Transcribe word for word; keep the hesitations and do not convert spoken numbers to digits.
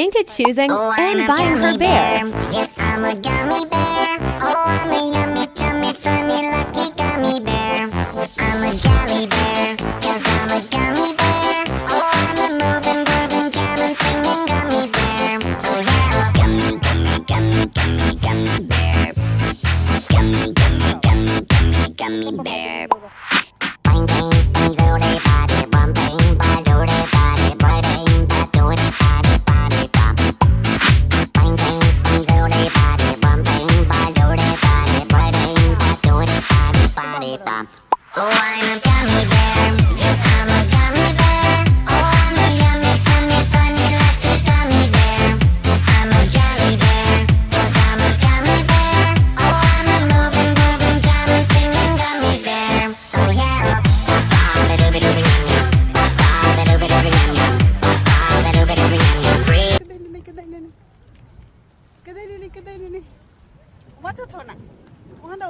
Inka choosing and buying her bear. Yes, I'm a gummy bear. Oh, I'm a yummy, tummy, funny, lucky gummy bear. I'm a jolly bear, cause I'm a gummy bear. Oh, I'm a moving, grooving, jamming, singing gummy bear. Oh, yeah. Gummy, gummy, gummy, gummy, gummy bear. Gummy, gummy, gummy, gummy, gummy bear. Bang, bang, bang, do, de, ba, de, bum, bang, ba, do, de, ba, de, bri, bang, ba, do, de, ba, de, ba, de, bum. Bang, bang, bang, do, de, ba, de, bum, bang, ba, do, de, ba, de, bri, bang, ba, do, de, ba, de, ba, de, bum. Oh, I'm a gummy bear. Yes, I'm a gummy bear. Oh, I'm a yummy, tummy, funny, lucky gummy bear. I'm a jolly bear, cause I'm a gummy bear. Oh, I'm a moving, grooving, jamming, singing gummy bear. Oh, yeah. Ba, ba, ba, doo, ba, doo, ba, yum, yum. Ba, ba, ba, doo, ba, doo, ba, yum, yum. Ba, ba, ba, doo, ba, doo, ba, yum, yum. Free. Kedai ni, kedai ni. Kedai ni, kedai ni. Mata thona. Mata